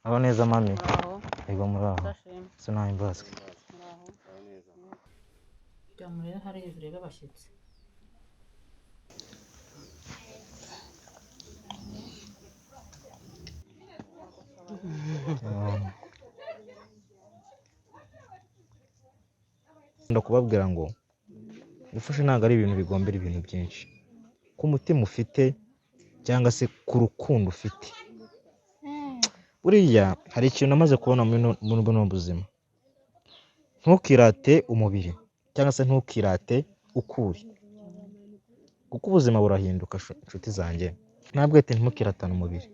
Aho neza mami. Muraho. Yego, muraho. Ndashima. Sinahimbazwe. Muraho. Jya murebe hariya urebe abashyitsi. Ndakubabwira ngo gufasha ntabwo ari ibintu bigombera ibintu byinshi, ku mutima ufite cyangwa se ku rukundo ufite. Buriya hari ikintu namaze kubona muri buno buzima: ntukirate umubiri cyangwa se ntukirate uko uri, kuko ubuzima burahinduka. Inshuti zanjye, ntabwo ati ntimukiratane umubiri,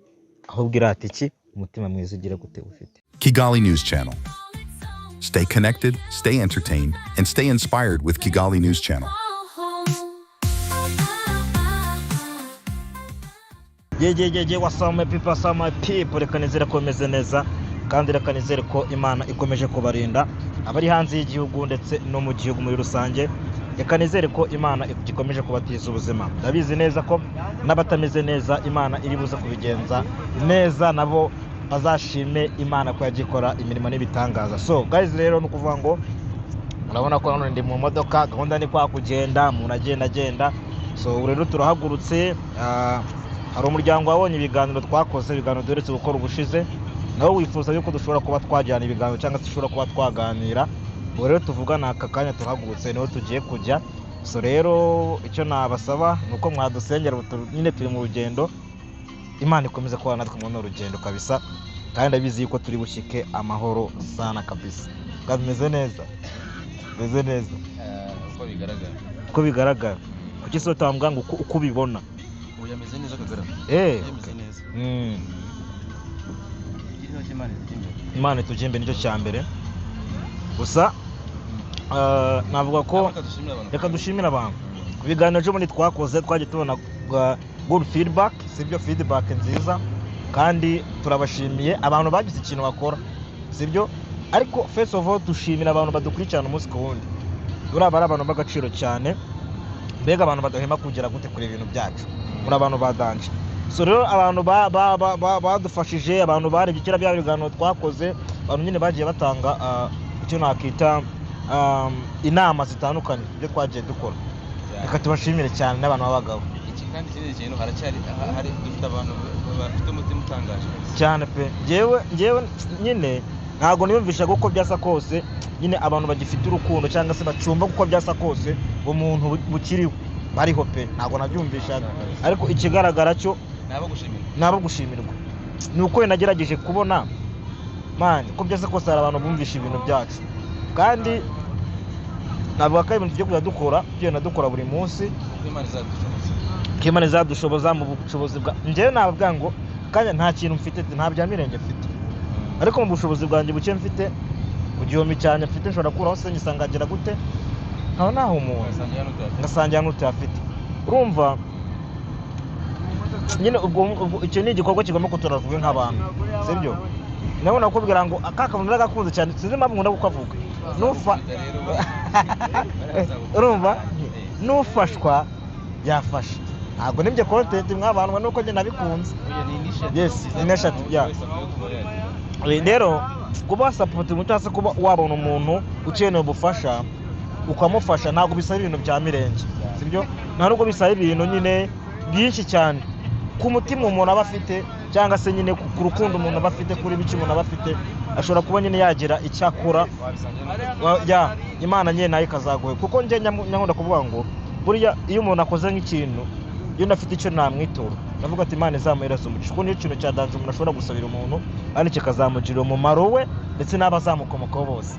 ahubwo irate iki? Umutima mwiza ugira gute ufite. Kigali News Channel. Stay connected, stay entertained, and stay inspired with Kigali News Channel. Yegegege, what's up my people, what's up my people? Reka nizere ko bimeze neza, kandi reka nizere ko Imana ikomeje kubarinda, abari hanze y'igihugu ndetse no mu gihugu muri rusange. Reka nizere ko Imana ikomeje kubatiza ubuzima. Ndabizi neza ko n'abatameze neza, Imana iri buze kubigenza neza, nabo bazashime Imana ko yagiye ikora imirimo n'ibitangaza. So guys, rero ni ukuvuga ngo murabona ko hano ndi mu modoka, gahunda ni kwa kugenda, umuntu agenda agenda. So ubu rero turahagurutse. Hari umuryango wabonye ibiganiro twakoze, ibiganiro duherutse gukora ubushize, nawe wifuza yuko dushobora kuba twajyana ibiganiro cyangwa se dushobora kuba twaganira. Ubu rero tuvugana aka kanya turahagurutse, niho tugiye kujya. So rero icyo nabasaba ni uko mwadusengera. Ubu nyine turi mu rugendo, Imana ikomeze kubana natwe muri runo rugendo kabisa, kandi ndabizi yuko turi bushyike amahoro sana kabisa. Kandi bimeze neza, bimeze neza. Uko bigaragara. Uko bigaragara, kuki se utambwira ngo uko ubibona? Ubu yameze neza, kagaragara. Yameze neza. Igira intoki, Imana zijya imbere. Imana itujye imbere, nicyo cya mbere gusa. Navuga ko Reka dushimire abantu. Reka dushimire abantu ku biganiro ejo bundi twakoze. Twagiye tubona good feedback, sibyo? Feedback nziza, kandi turabashimiye abantu bagize ikintu bakora, sibyo? Ariko first of all dushimira abantu badukurikirana umunsi ku wundi. Buriya aba ari abantu b'agaciro cyane, mbega abantu badahema kugera gute kure ibintu byacu muri abantu ba danger. So rero abantu badufashije, abantu barebye kera bya biganiro twakoze, abantu nyine bagiye batanga icyo nakita inama zitandukanye, ibyo twagiye dukora, reka tubashimire cyane n'abantu b'abagabo. Iki kandi ikindi kintu, haracyari hari dufite abantu bafite umutima utangaje kabisa. Cyane pe. Njyewe nyine ntabwo niyumvishaga uko byasa kose nyine abantu bagifite urukundo cyangwa se bacumba uko byasa kose umuntu bukiriho bariho pe, ntabwo nabyumvishaga, ariko ikigaragara cyo Ni abo gushimira. Ni abo gushimirwa. Ni uko nagerageje kubona man uko byasa kose hari abantu bumvisha ibintu byacu, kandi navuga ko ari ibintu tugiye kujya dukora, tugenda dukora buri munsi. Uko Imana izadushoboza. Ko Imana izadushoboza mu bushobozi bwa njyewe, navuga ngo kanya nta kintu mfite, nta bya mirenge mfite, ariko mu bushobozi bwanjye buke mfite, ku gihumbi cyanjye mfite, nshobora gukuraho se ngisangagira gute nkaba naha umuntu. Ugasangira n'utuyafite. Ngasangira n'utuyafite. Urumva nyine ubwo icyo ni igikorwa kigomba kuturavugwe nk'abantu, sibyo? Nawe nakubwira ngo aka kantu ndagakunze cyane, sinzi impamvu nkunda kukavuga. Nufa Bazagukubita rero, bazagukubita. Urumva, nufashwa yafasha. Ntabwo nibyo content mwabanwa nuko njye nabikunze. Oya, ni initiative Yes, nziza, initiative, umuntu yeah. wese akwiye kuba yagira. Rero kuba wasapota umuntu cyangwa se kuba wabona umuntu ukeneye ubufasha ukamufasha, ntabwo bisaba ibintu bya mirenge, sibyo? Nta nubwo bisaba ibintu nyine byinshi cyane. Ku mutima umuntu aba afite cyangwa se nyine ku rukundo umuntu aba afite, kuri bike umuntu aba afite, ashobora kuba nyine yagira icyo akora. Wabisangira n'utuyafite. Ya Imana nyine nayo ikazaguha, kuko njye nyakunda kuvuga ngo buriya iyo umuntu akoze nk'ikintu, iyo ndafite icyo namwitura, ndavuga ati Imana izamuhereza umugisha, kuko niyo kintu cya danger umuntu ashobora gusabira umuntu kandi kikazamugirira umumaro we ndetse n'abazamukomokaho bose.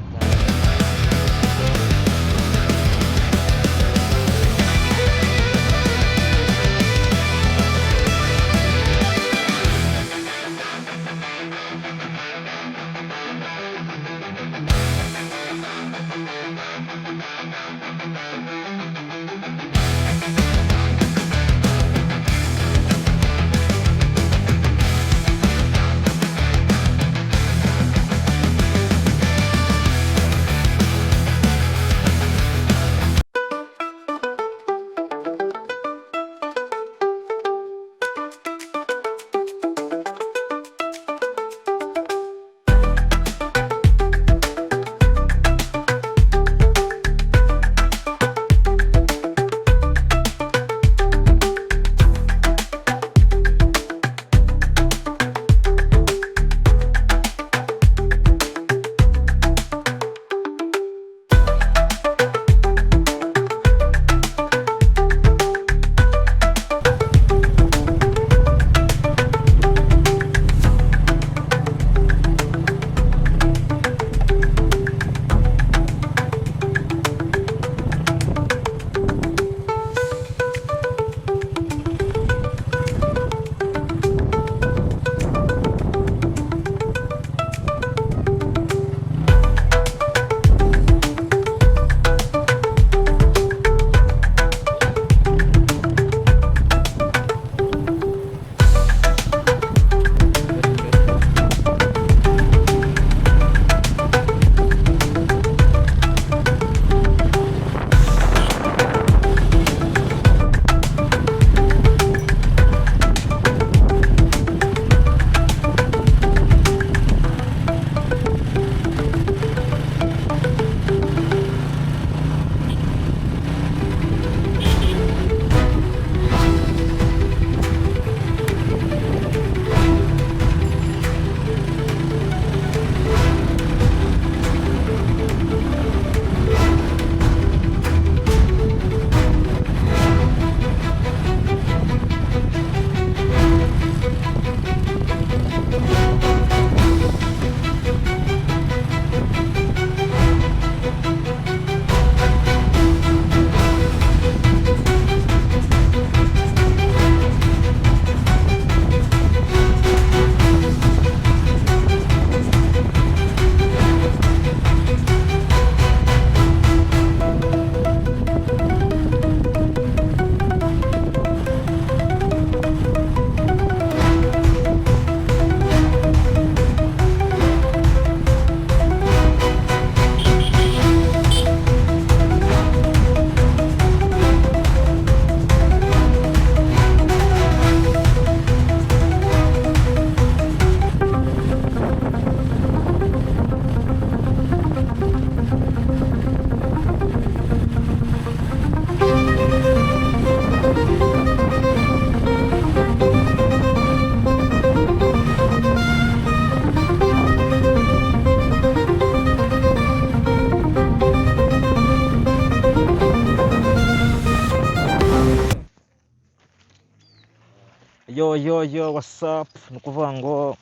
Yo yo yo, what's up? Ni ukuvuga ngo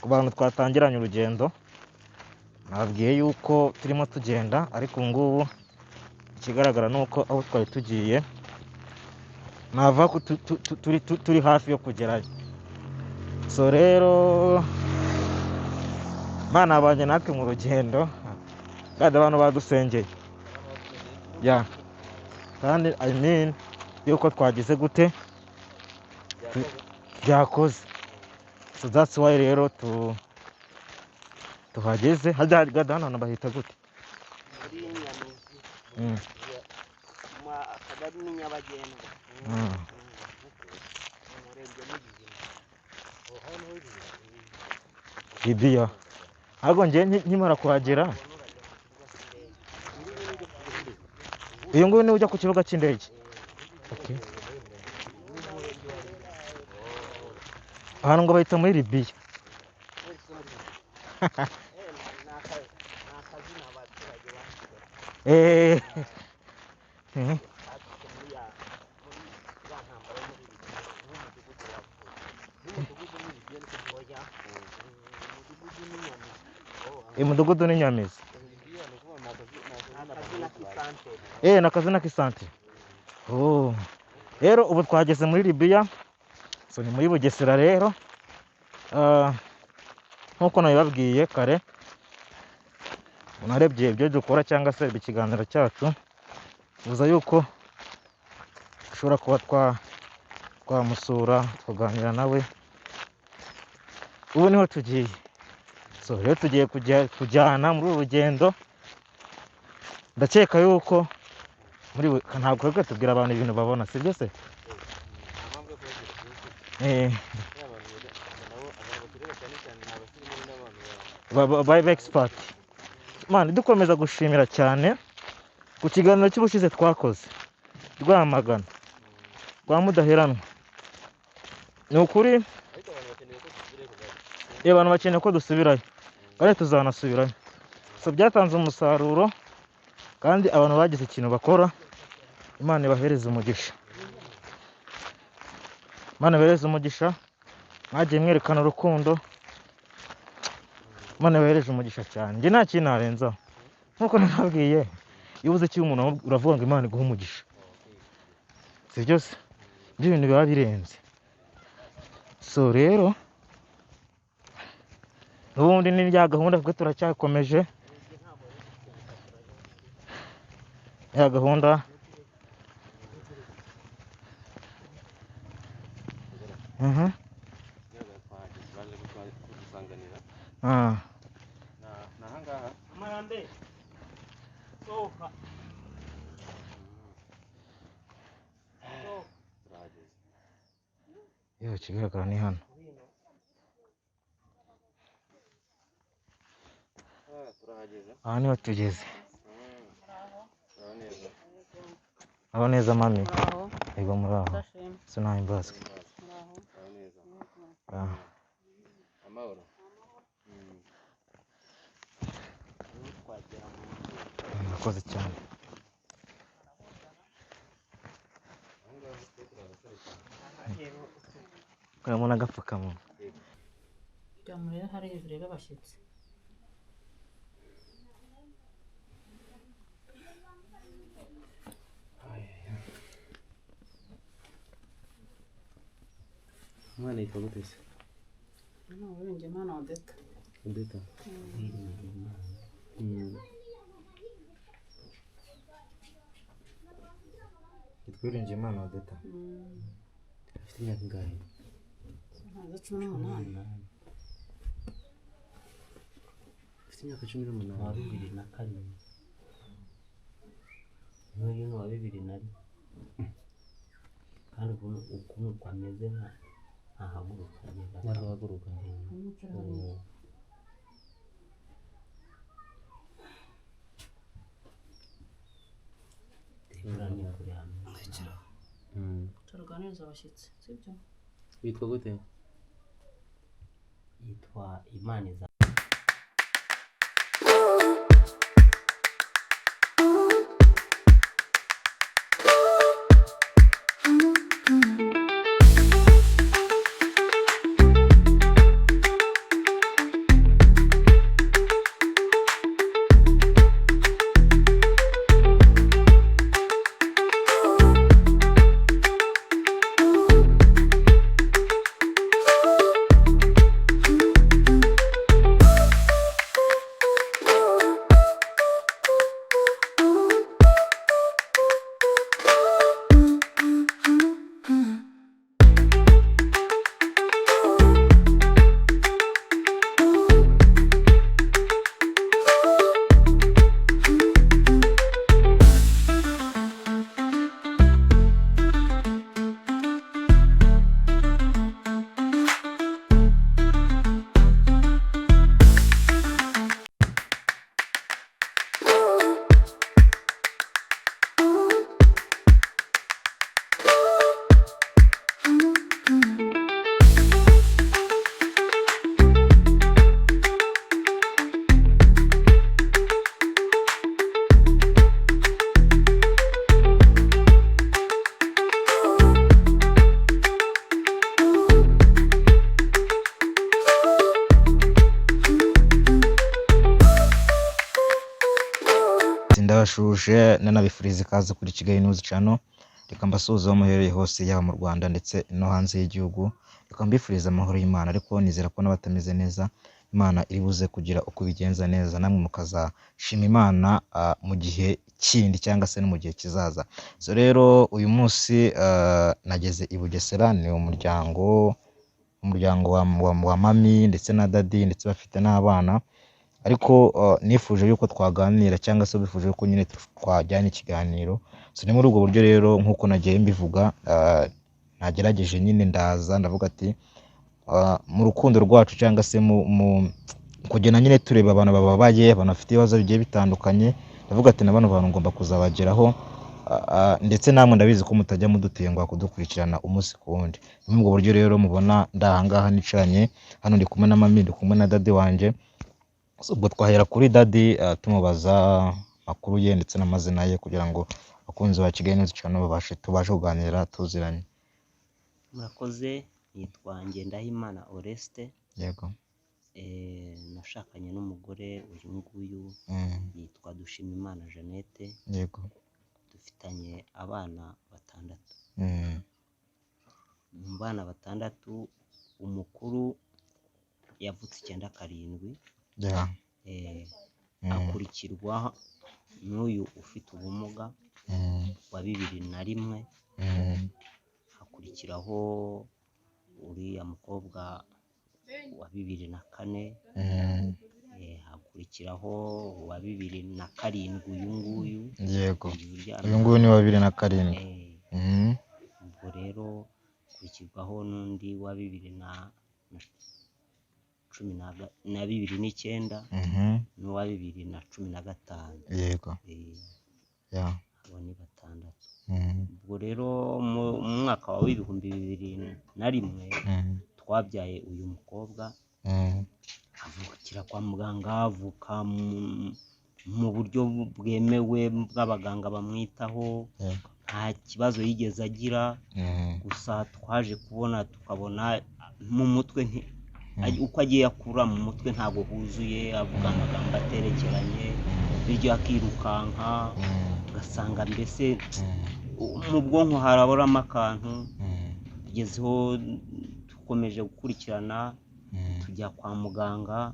ku bantu twatangiranye urugendo, nababwiye yuko turimo tugenda, ariko ubu ngubu ikigaragara ni uko aho twari tugiye nava ko turi hafi yo kugerayo. So rero bana banjye, natwe mu rugendo kandi abantu badusengeye ya, kandi I mean yuko twagize gute, byakoze. So that's why rero tuhageze. Hajya gada hano bahita gute? Muri Nyamizi. Mu akagari ni Nyabagendwa. Umurenge ni Rizima. Libiya. Ahubwo njye nkimara kuhagera, uyu nguyu niwe ujya ku kibuga cy'indege. Okay. Ahantu ngo bahita muri Libiya. Ni akazina abaturage bashyize baturutse muri ya ntambara yo muri Libiya, n'umudugudu wavuye. Oya, umudugudu ni Nyamizi. Uyu mudugudu ni Nyamizi. Ni akazina k'isantere. Ni akazina k'isantere. Oh. Rero ubu twageze muri Libiya, so ni muri Bugesera rero. Nk'uko nabibabwiye kare, unarebye ibyo dukora cyangwa se ikiganiro cyacu, buza yuko dushobora kuba twamusura tukaganira nawe. Ubu niho tugiye. So rero tugiye kujyana muri uru rugendo. Ndakeka yuko muri ntabwo twebwe tubwira abantu ibintu babona, sibyo se? Ba expert. Man, dukomeza gushimira cyane ku kiganiro cy'ubushize twakoze Rwamagana rwa Mudaheranwa. Ni ukuri abantu bakeneye ko dusubirayo, kandi tuzanasubirayo. So byatanze umusaruro kandi abantu bagize ikintu bakora. Imana ibahereze umugisha, Imana ibahereze umugisha. Mwagiye mwerekana urukundo, Imana ibahereze umugisha cyane. Njye nta kintu narenzaho, nkuko nababwiye, iyo ubuze icyo umuntu uravuga ngo Imana iguhe umugisha, si byose ibyo bintu biba birenze. So rero n'ubundi ni rya gahunda kuko turacyakomeje ya gahunda. Baje kudusanganira. Ni ahangaha. Amande sohoka. Turahageze. Yewe, ikigaragara ni hano. Turahageze. Aha niho tugeze. Turaho neza. Aho neza mami. Muraho. Yego, muraho. Ndashima. Sinahimbazwe. Muraho. Turaho neza. Amahoro. Twagera mu Murakoze cyane. Kuramo n'agapfukamunwa. Jya murebe hariya urebe abashyitsi. Umwana yitwa gute se? Hano Uwiringiyimana Odeta. Odeta. Yitwa Uwiringiyimana Odeta. Afite imyaka ingahe? Ntazi, 18. Afite imyaka 18. Wa 2007, n'uyu ni uwa 2001, kandi ukuntu ukuntu ameze nka ntahaguruka, agenda. Ntabwo ahaguruka. Umwicara hariya. Ibura ni kure hano. Turaganiriza abashyitsi, sibyo? Witwa gute? Yitwa Imaniza. Ndabashuje nanabifuriza ikaze kuri Kigali News Channel. Reka mbasuhuze aho muherereye hose, yaba mu Rwanda ndetse no hanze y'igihugu. Reka mbifurize amahoro y'Imana, ariko nizera ko n'abatameze neza Imana iri buze kugira uko ibigenza neza, namwe mukazashima Imana mu gihe kindi cyangwa se no mu gihe kizaza. So rero uyu munsi nageze i Bugesera, ni umuryango wa mami ndetse na dadi, ndetse bafite n'abana, ariko nifuje yuko twaganira cyangwa se bifuje yuko nyine twajyana ikiganiro. So ni muri ubwo buryo rero nk'uko nagiye mbivuga, nagerageje nyine ndaza ndavuga ati mu rukundo rwacu cyangwa se mu kugenda nyine tureba abantu bababaye, abantu bafite ibibazo bigiye bitandukanye, ndavuga ati na bano bantu ngomba kuzabageraho. Ndetse namwe ndabizi ko mutajya mudutenguha kudukurikirana umunsi ku wundi. Ni muri ubwo buryo rero mubona ndi aha ngaha nicaranye hano, ndi kumwe na mami, ndi kumwe na dadi wanjye. So, ubwo twahera kuri dadi tumubaza amakuru ye ndetse n'amazina ye kugira ngo abakunzi ba Kigali News Channel tubashe kuganira tuziranye. Murakoze, nitwa Ngendahimana Oreste. Yego. Nashakanye n'umugore uyu nguyu yitwa Dushimimana Jeannette. Yego. Dufitanye abana batandatu. Mu bana batandatu, umukuru yavutse 97, akurikirwa n'uyu ufite ubumuga wa 2001, hakurikiraho uriya mukobwa wa 2004, hakurikiraho uwa 2007 uyu nguyu. Yego. Uyu uryamye. Uyu nguyu ni wa 2007. Ubwo rero hakurikirwaho n'undi wa bibiri na cumi na 2009, n'uwa 2015. Yego. Abo ni batandatu. Ubwo rero mu mwaka wa 2001 twabyaye uyu mukobwa, avukira kwa muganga, avuka mu buryo bwemewe bw'abaganga bamwitaho, nta kibazo yigeze agira. Gusa twaje kubona tukabona mu mutwe uko agiye akura mu mutwe ntabwo huzuye, avuga amagambo aterekeranye, bityo akirukanka, ugasanga mbese mu bwonko haraboramo akantu. Tugezeho dukomeje gukurikirana, tujya kwa muganga,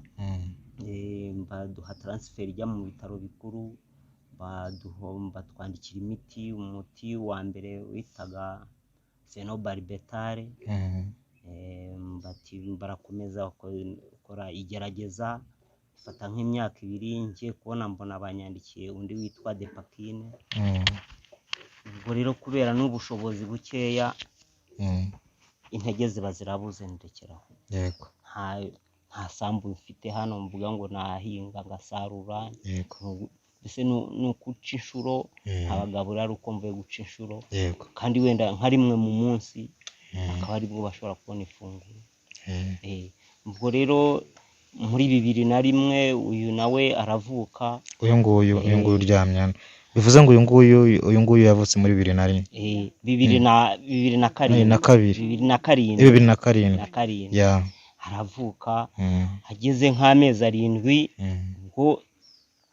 baduha taransiferi ijya mu bitaro bikuru, batwandikira imiti. Umuti wa mbere witaga fenobaribetare, bati barakomeza bakora igerageza, ifata nk'imyaka ibiri, ngiye kubona mbona banyandikiye undi witwa depakine. Ubwo rero kubera n'ubushobozi bukeya, intege ziba zirabuze, ndekeraho. Yego. Nta sambu mfite hano mvuga ngo nahinga ngasarura. Yego. Mbese ni ukuca inshuro, abagabo ari uko mvuye guca inshuro, Yego. kandi wenda nka rimwe mu munsi akaba aribwo bashobora kubona ifunguro. Ubwo rero muri 2001 uyu nawe aravuka. Uyu nguyu uryamye hano, bivuze ngo uyu nguyu yavutse muri 2001. 2007. Na kabiri. 2007. 2007. Na karindwi. Ya. Aravuka, ageze nk'amezi 7, ubwo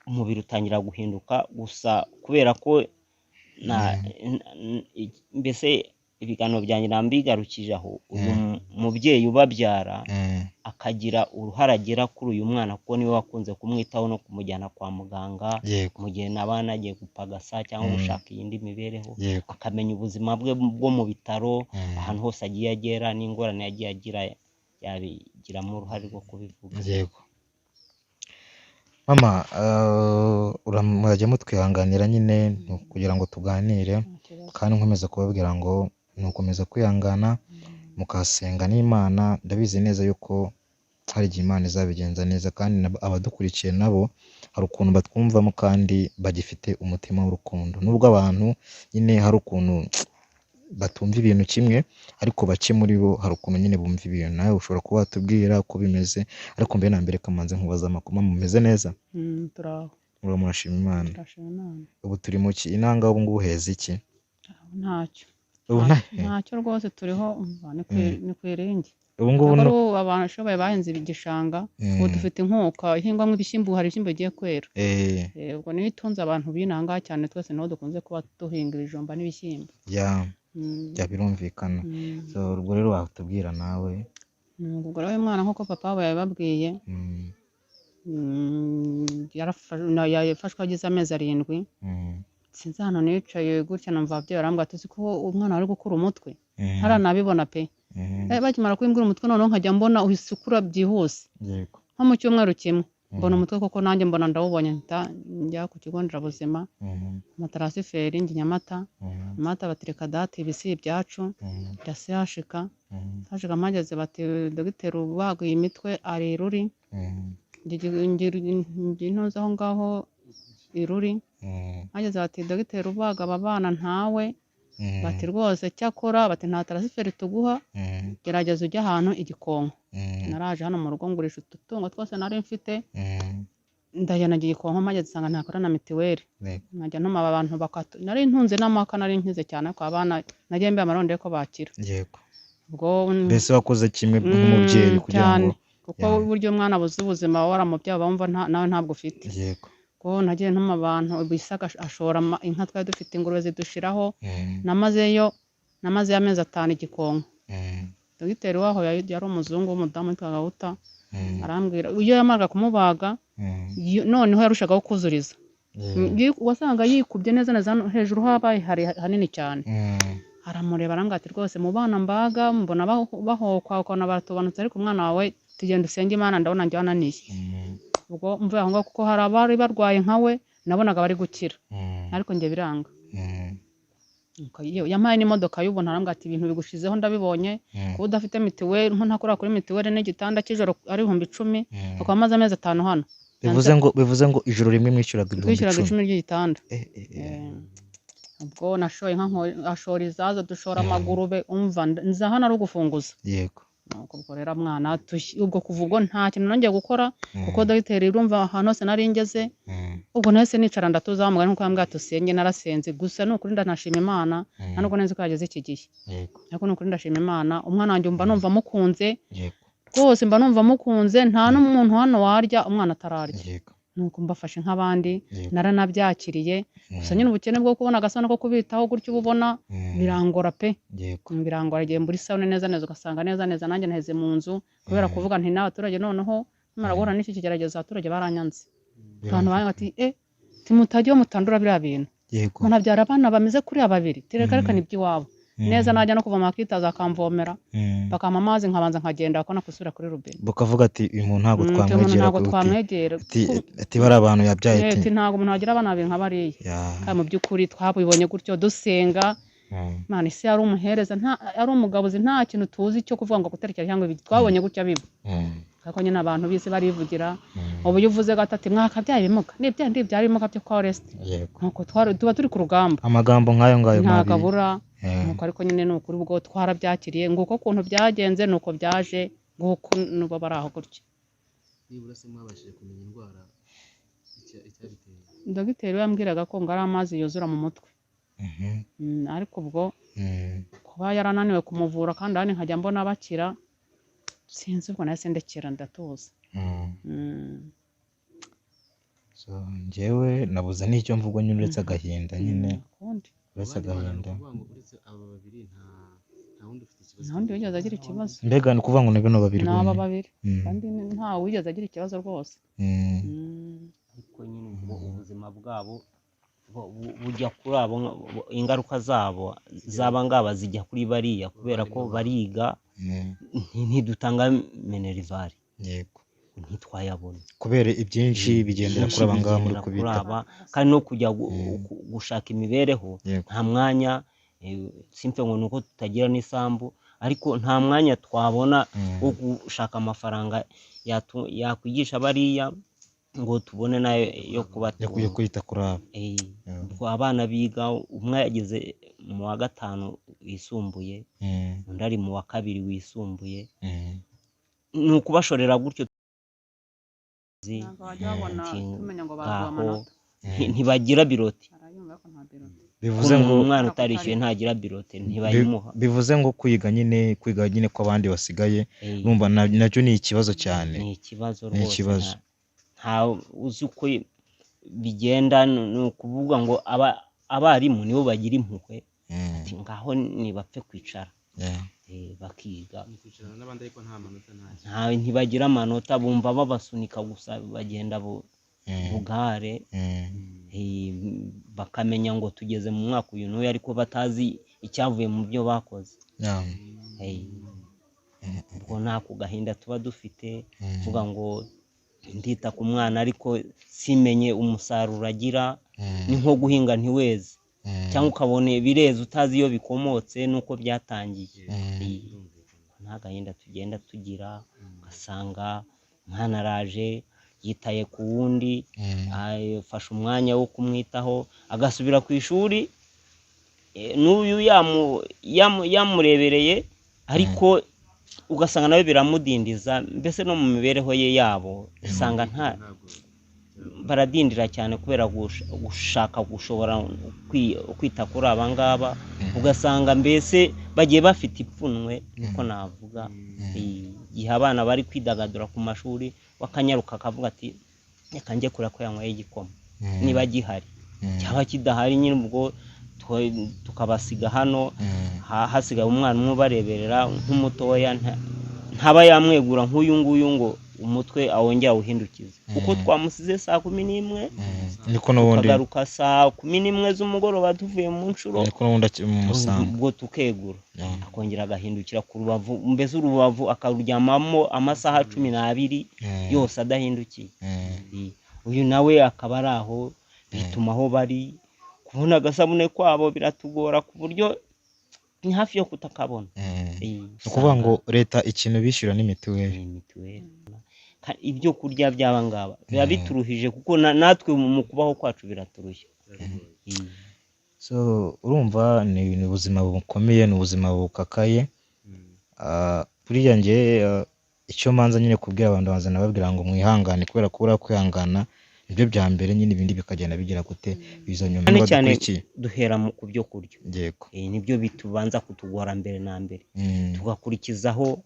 umubiri utangira guhinduka. Gusa kubera ko mbese ibiganiro byanjye nambigarukije aho, uyu mubyeyi ubabyara akagira uruhare agira kuri uyu mwana, kuko niwe wakunze kumwitaho no kumujyana kwa muganga Yego. mu gihe naba nagiye gupagasa cyangwa gushaka iyindi mibereho, Yego. akamenya ubuzima bwe bwo mu bitaro, ahantu hose agiye agera n'ingorane yagiye agira, yabigiramo uruhare rwo kubivuga. Yego. Mama, murajya mutwihanganira nyine kugira ngo tuganire, kandi nkomeza kubabwira ngo ni ugukomeza kwihangana mukasenga n'Imana. Ndabizi neza yuko hari igihe Imana izabigenza neza, kandi abadukurikiye nabo hari ukuntu batwumvamo kandi bagifite umutima w'urukundo, nubwo abantu nyine hari ukuntu batumva ibintu kimwe, ariko bake muri bo hari ukuntu nyine bumva ibintu. Nawe ushobora kuba watubwira uko bimeze, ariko mbere na mbere kamanze nkubaza amakuru. Mumeze neza? Turaho. Murashima Imana? Turashima Imana. Ubu turi mu ki? Inanga ubu ngubu heza iki? Ntacyo. Ubu Ntacyo rwose, turiho, umva, ni ku iringi. Ubu ngubu Ntabwo no ari ubu abantu bashoboye bahinze igishanga, ubu dufite inkuka ihingwamo ibishyimbo, hari ibishyimbo bigiye kwera. Ubwo niyo itunze abantu b'inaha ngaha cyane, twese niho dukunze kuba duhinga ibijumba n'ibishyimbo. Ya, bya birumvikana. So ubwo rero watubwira nawe. Ubwo rero uyu mwana nk'uko papa wabo yabibabwiye, yafashwe agize amezi 7. Sinzi ahantu nicaye gutya numva ababyeyi barambwira ati uzi ko umwana ari gukura umutwe, ntaranabibona pe. Bakimara kubimbwira umutwe noneho nkajya mbona uhise ukura byihuse, nko mu cyumweru kimwe mbona umutwe koko, nanjye mbona ndawubonye, mpita njya ku kigo nderabuzima, amatarasiferi njya i Nyamata. Nyamata batereka dati ibi si ibyacu, njya sehashika. Sehashika mpageze bati dogiteri ubaga iyi mitwe ari i Ruri, njya intuza aho ngaho i Ruri. Mpageze bati dogiteri ubaga aba bana ntawe, bati rwose cyakora bati nta tarasiferi tuguha, gerageza ujye ahantu i Gikonko. Naraje hano mu rugo ngurisha ututungo twose nari mfite, ndagenda njya i Gikonko, mpageze nsanga ntakora na mitiweli, nkajya ntuma aba bantu bakatu, nari ntunze n'amaka, nari nkize cyane ariko abana nagiye mbiha amarondo ko bakira. Ubwo Mbese wakoze kimwe nk'umubyeyi kugira cyane ngo kuko buryo umwana abuze ubuzima waramubyaye uba wumva nawe ntabwo ufite. Ubwo nagiye ntuma abantu Isaka ashora inka twari dufite, ingurube zidushiraho. Namazeyo amezi 5 i Gikonko. Dogiteri waho yari umuzungu w'umudamu witwaga Wuta, arambwira iyo yamaraga kumubaga, noneho yarushagaho kuzuriza. Wasanga yikubye neza neza hano hejuru habaye hari hanini cyane. Aramureba arambwira ati rwose mu bana mbaga mbona bahokwa ukabona baratubanutse, ariko umwana wawe tugenda usenge Imana ndabona njye wananiye. Ubwo mvuye aho ngaho kuko hari abari barwaye nkawe nabonaga bari gukira, ariko njye biranga. Yampaye n'imodoka y'ubuntu, arambwira ati ibintu bigushizeho ndabibonye, kuba udafite mitiweli, nko ntakora kuri mitiweli n'igitanda cy'ijoro ari 10,000, ukaba umaze amezi 5 hano. Bivuze ngo ijoro rimwe mwishyuraga ibihumbi Twishyuraga icumi. 10 ry'igitanda. Ubwo nashoye inka ashora izazo, dushora amagurube, umva nza hano ari ugufunguza. Nuko ubwo rero mwana ubwo kuva ubwo nta kintu nongeye gukora, kuko dogiteri urumva ahantu hose nari ngeze, ubwo nahise nicara ndatuza, wa mugani nkuko yambwiye ati usenge, narasenze gusa ni ukuri ndanashima Imana, nta nubwo nzi ko yageze iki gihe. Ariko ni ukuri ndashima Imana, umwana wanjye mba numva mukunze. Rwose mba numva mukunze, nta n'umuntu hano warya umwana atararya. Nuko mbafashe nk'abandi, naranabyakiriye. Gusa nyine ubukene bwo kubona agasabune ko kubitaho gutyo uba ubona birangora pe. Birangora igihe mbura isabune neza neza, ugasanga neza neza nanjye naheze mu nzu kubera kuvuga nti n'abaturage noneho nimara guhura n'iki kigeragezo abaturage baranyanze. Abantu banga ati timutajya mutandura biriya bintu. Umuntu abyara abana bameze kuriya babiri, tireka reka n'iby'iwabo. Neza najya no kuvoma akitaza akamvomera, bakampa amazi nkabanza nkagenda bakabona gusubira kuri robine. Bakavuga ati uyu muntu ntabwo twamwegera, ntabwo twamwegera. Ati bari abantu yabyaye ati ntabwo umuntu wagira abana babiri nka bariya. Kandi mu by'ukuri twabibonye gutyo dusenga. Imana isi yari umuhereza, ari umugabuzi, nta kintu tuzi cyo kuvuga ngo guterekera cyangwa ibi twabonye gutya biba. Ariko nyine abantu b'isi barivugira. Ubu iyo uvuze gato ati mwakabyaye ibimuga, nibya ndibyara ibimuga byo kwa Oreste. Nuko tuba turi ku rugamba. Amagambo nk'ayo ngayo mabi. Ntabwo abura. Nuko ariko nyine ni ukuri ubwo twarabyakiriye, nguko ukuntu byagenze, nuko byaje, nguko nubo bari aho gutya. Nibura se mwabashije kumenya indwara icyabiteye? Dogiteri we yambwiraga ko ngo ari amazi yuzura mu mutwe. Ariko ubwo kuba yarananiwe kumuvura kandi ahandi nkajya mbona bakira, sinzi ubwo nahise ndekera ndatuza. So njyewe nabuze n'icyo mvuga nyine uretse agahinda nyine. Ukundi. Uretse agahinda. Uretse aba babiri nta wundi ufite ikibazo. Nta wundi wigeze agira ikibazo. Mbega ni ukuvuga ngo ni bino babiri Ni aba bonyine. babiri. Kandi nta wigeze agira ikibazo rwose. Ariko nyine ubwo ubuzima bwabo bujya kuri abo, ingaruka zabo zaba ngaba zijya kuri bariya kubera ko bariga, ntidutanga minerivare. Ntitwayabona. Kubera ibyinshi bigendera kuri aba ngaba muri Bigendera kuri kubita. aba, kandi no kujya gushaka imibereho, nta mwanya, simfe ngo nuko tutagira n'isambu, ariko nta mwanya twabona wo gushaka amafaranga yakwigisha bariya ngo tubone nayo yo kubatunga. Yo kwita kuri aba. Ubwo abana biga, umwe yageze mu wa 5 wisumbuye, undi ari mu wa 2 wisumbuye. Ni ukubashorera gutyo. Ntabwo bajya babona tumenya ngo baguha Ngaho amanota. Ntibagira biroti. Arayumva Ariko nta birote. Bivuze ngo umwana utarishyuye ntagira birote, ntibayimuha. Bivuze ngo kwiga nyine kw'abandi basigaye, urumva nacyo ni ikibazo cyane. Ni ikibazo Ni rwose. ikibazo. Nta uzi uko bigenda, ni ukuvuga ngo abarimu nibo bagira impuhwe, ati ngaho nibapfe kwicara, bakiga. Ni kwicarana n'abandi ariko nta manota, nta Nta, ntibagira amanota, bumva babasunika gusa, bagenda bugare, bakamenya ngo tugeze mu mwaka uyu n'uyu, ariko batazi icyavuye mu byo bakoze. Ubwo nta ku gahinda tuba dufite, kuvuga ngo ndita ku mwana ariko simenye umusaruro agira, ni nko guhinga ntiweze, cyangwa ukabona ibireze utazi iyo bikomotse n'uko byatangiye. Nta gahinda tugenda tugira, ugasanga umwana araje yitaye ku wundi, afashe umwanya wo kumwitaho, agasubira ku ishuri, n'uyu yamurebereye, ariko ugasanga nawe biramudindiza, mbese no mu mibereho ye yabo usanga nta baradindira cyane kubera gushaka gushobora kwita kuri aba ngaba, ugasanga mbese bagiye bafite ipfunwe, niko navuga. Igihe abana bari kwidagadura ku mashuri, bakanyaruka akavuga ati reka njye kureba ko yanyweye igikoma, niba gihari, cyaba kidahari nyine ubwo tukabasiga hano, hasigaye umwana umwe ubareberera nk'umutoya, ntaba yamwegura nk'uyu nguyu ngo umutwe awongere awuhindukize, kuko twamusize saa 11, Niko n'ubundi tukagaruka saa 11 z'umugoroba tuvuye mu nshuro, niko n'ubundi mumusanga. Ubwo tukegura, akongera agahindukira ku rubavu, mbese urubavu akaruryamamo amasaha 12 yose adahindukiye. Uyu nawe akaba ari aho, bituma aho bari kubona agasabune kwabo biratugora ku buryo ni hafi yo kutakabona. Ni ukuvuga ngo leta ikintu bishyura ni mituweli. Ni mituweli. Ibyo kurya by'aba ngaba biba bituruhije, kuko natwe mu kubaho kwacu biraturushya. So urumva ni ubuzima bukomeye, ni ubuzima bukakaye. Buriya njye icyo manza nyine kubwira abantu, banza nababwira ngo mwihangane, kubera ko buriya kwihangana nibyo bya mbere nyine, ibindi bikagenda bigira gute biza nyuma. Cyane cyane Badukurikiye. duhera ku byo kurya. Yego. Nibyo bitubanza kutugora mbere na mbere. Tugakurikizaho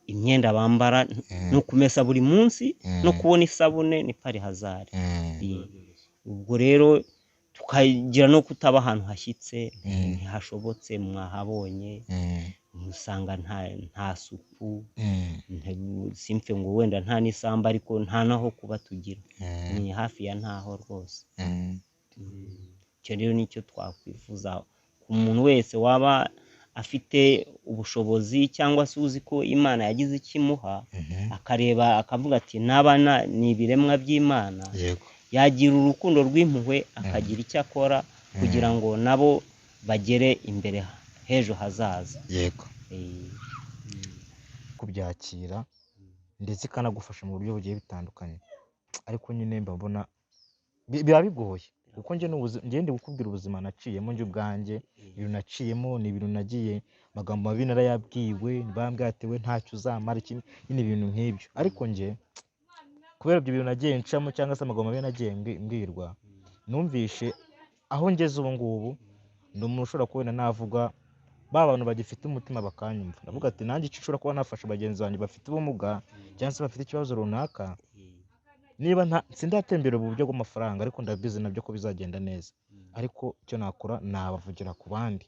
imyenda bambara, no kumesa buri munsi, no kubona isabune ni pari hazari. Ubwo rero tukagira no kutaba ahantu hashyitse, ntihashobotse, mwahabonye, usanga nta suku, simfe ngo wenda nta n'isambu, ariko nta naho kuba tugira, ni hafi ya ntaho rwose. Icyo rero nicyo twakwifuza ku muntu wese waba afite ubushobozi, cyangwa se uzi ko Imana yagize icyo imuha, akareba akavuga ati n'abana ni ibiremwa by'Imana, yagira urukundo rw'impuhwe akagira icyo akora kugira ngo nabo bagere imbere h'ejo hazaza. Yego. Kubyakira ndetse ikanagufasha mu buryo bugiye bitandukanye, ariko nyine mbabona biba bigoye, kuko njye njye ndi gukubwira ubuzima naciyemo njye ubwanjye, ibintu naciyemo ni ibintu nagiye, amagambo mabi narayabwiwe, bambwiye ati we ntacyo uzamara, iki nyine ibintu nk'ibyo. Ariko njye kubera ibyo bintu nagiye ncamo, cyangwa se amagambo mabi nagiye mbwirwa, numvishe aho ngeze ubu ngubu ndi umuntu ushobora kubona navuga ba bantu bagifite umutima bakanyumva, ndavuga ati nanjye icyo nshobora kuba nafasha bagenzi banjye bafite ubumuga cyangwa se bafite ikibazo runaka, niba sindatembera ubu buryo bw'amafaranga, ariko ndabizi nabyo ko bizagenda neza, ariko icyo nakora nabavugira ku bandi,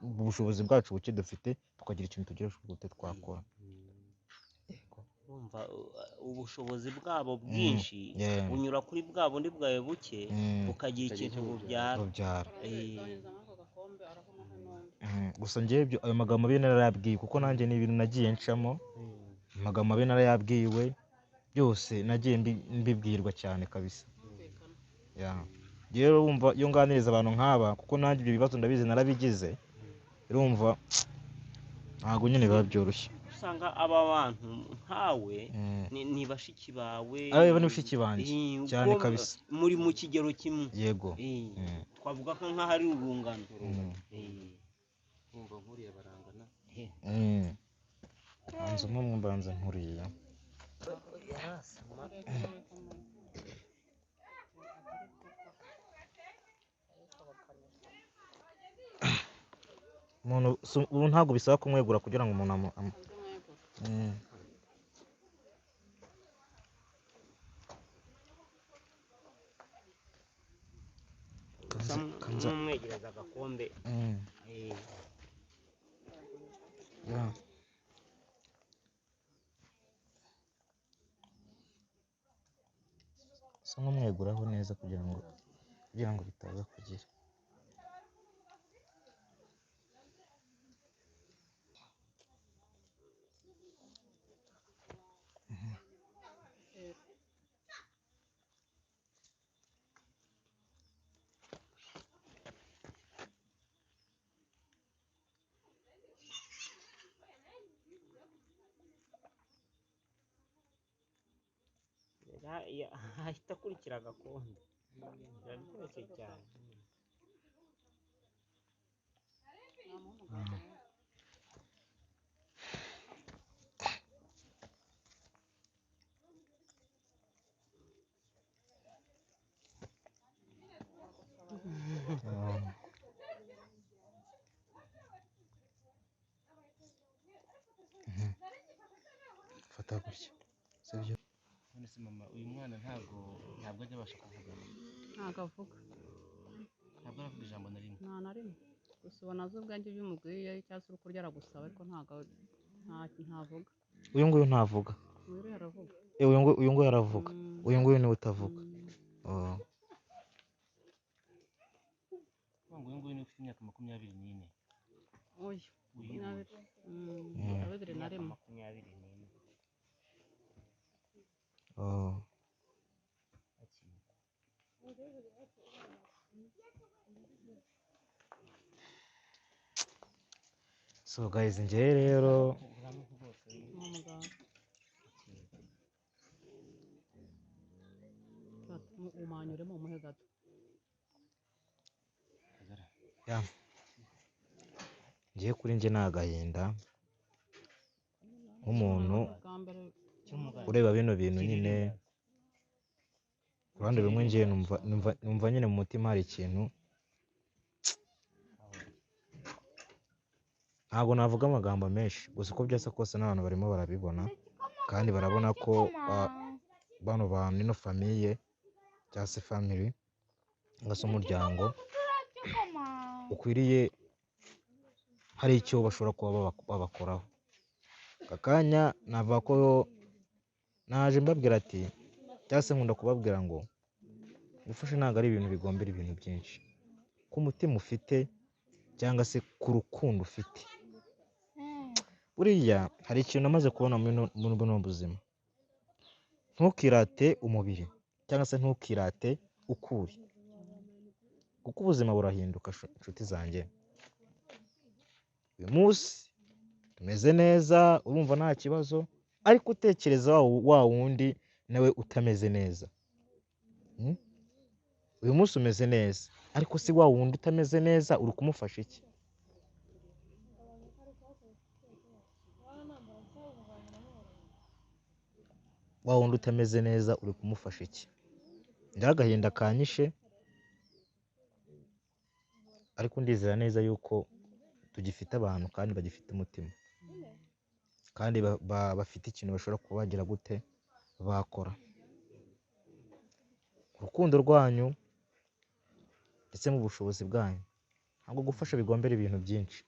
ubushobozi bwacu buke dufite tukagira ikintu tugira gute twakora. Urumva ubushobozi bwabo bwinshi bunyura kuri bwa bundi bwawe buke, bukagira ikintu bubyara. Gusa njyewe ibyo ayo magambo mabi narayabwiwe, kuko nanjye ni ibintu nagiye ncamo, amagambo mabi narayabwiwe byose nagiye mbibwirwa cyane kabisa. Rero wumva iyo nganiriza abantu nk'aba, kuko nanjye ibyo bibazo ndabizi narabigize, urumva ntabwo nyine biba byoroshye. Usanga aba bantu nkawe ni bashiki bawe, Aba ni bashiki banjye cyane kabisa, muri mu kigero kimwe. Yego. Twavuga ko nkaho ari urungano. Urumva nkuriya barangana. Banza umwe mbanza nkuriya. Umuntu ubu ntabwo bisaba kumwegura kugira ngo umuntu Kanza. N'umwegereza agakombe. Yeah. Usa nk'umweguraho neza kugira ngo bitaza kugira. Ahita akurikira agakombe, biraryoshye cyane. Fata gutya, sibyo? None se mama, uyu mwana ntabwo ajya abasha kuvuga? Ntabwo avuga. Ntabwo aravuga ijambo na rimwe? Nta na rimwe. Gusa ubona azi ubwenge ibyo umubwiye, cyangwa se uri kurya aragusaba, ariko ntabwo ntavuga. Uyu nguyu ntavuga? Uyu rero aravuga. Uyu nguyu aravuga. Uyu nguyu niwe utavuga? Oh. Kuvuga ngo uyu nguyu niwe ufite imyaka 24? Uyu. Uyu. 20 na 21. 24. Oh. Akiri. So guys, njyewe rero Ni umuganga. Fata, umanyuremo umuhe gato. Kagara. Ya, ngiye kuri njye ni agahinda nk'umuntu Bwa mbere. ureba bino bintu nyine. Ku ruhande rumwe ngiye numva nyine mu mutima hari ikintu, ntabwo navuga amagambo menshi. Gusa uko byasa kose n'abantu barimo barabibona kandi barabona ko bano bantu, ino famille cyangwa se family cyangwa se umuryango ukwiriye hari icyo bashobora kuba babakoraho. Aka kanya navuga ko naje mbabwira ati, cyangwa se nkunda kubabwira ngo gufasha ntabwo ari ibintu bigombera ibintu byinshi, ku mutima ufite cyangwa se ku rukundo ufite. Buriya hari ikintu namaze kubona muri buno buzima: ntukirate umubiri cyangwa se ntukirate uko uri, kuko ubuzima burahinduka. Inshuti zanjye, uyu munsi tumeze neza, urumva nta kibazo, ariko utekereza wa wundi nawe utameze neza. Uyu munsi umeze neza, ariko si wa wundi utameze neza uri kumufasha iki? Wa wundi utameze neza uri kumufasha iki? Njyewe agahinda kanyishe, ariko ndizera neza yuko tugifite abantu kandi bagifite umutima kandi bafite ikintu bashobora kuba bagira gute bakora. Urukundo rwanyu ndetse mu bushobozi bwanyu, ntabwo gufasha bigombera ibintu byinshi,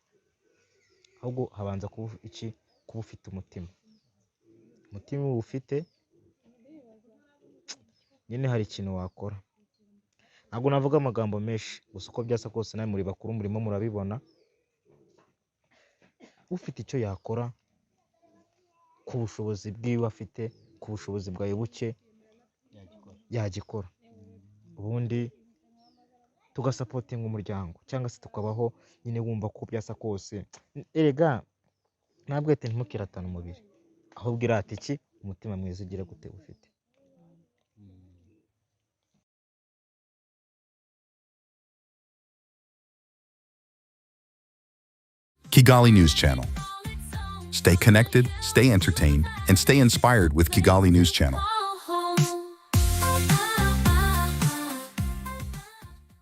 ahubwo habanza kuba iki? Kuba ufite umutima. Umutima uba ufite nyine hari ikintu wakora. Ntabwo navuga amagambo menshi, gusa uko byasa kose nawe muri bakuru murimo murabibona. Ufite icyo yakora ku bushobozi bwiwe afite, ku bushobozi bwawe buke, yagikora. Yagikora, ubundi tugasupportinga umuryango cyangwa se tukabaho nyine wumva ko byasa kose. Erega ntabwo ati ntimukiratane umubiri, ahubwo irata iki? Umutima mwiza ugira gute ufite. Kigali News Channel. Stay connected, stay entertained, and stay inspired with Kigali News Channel.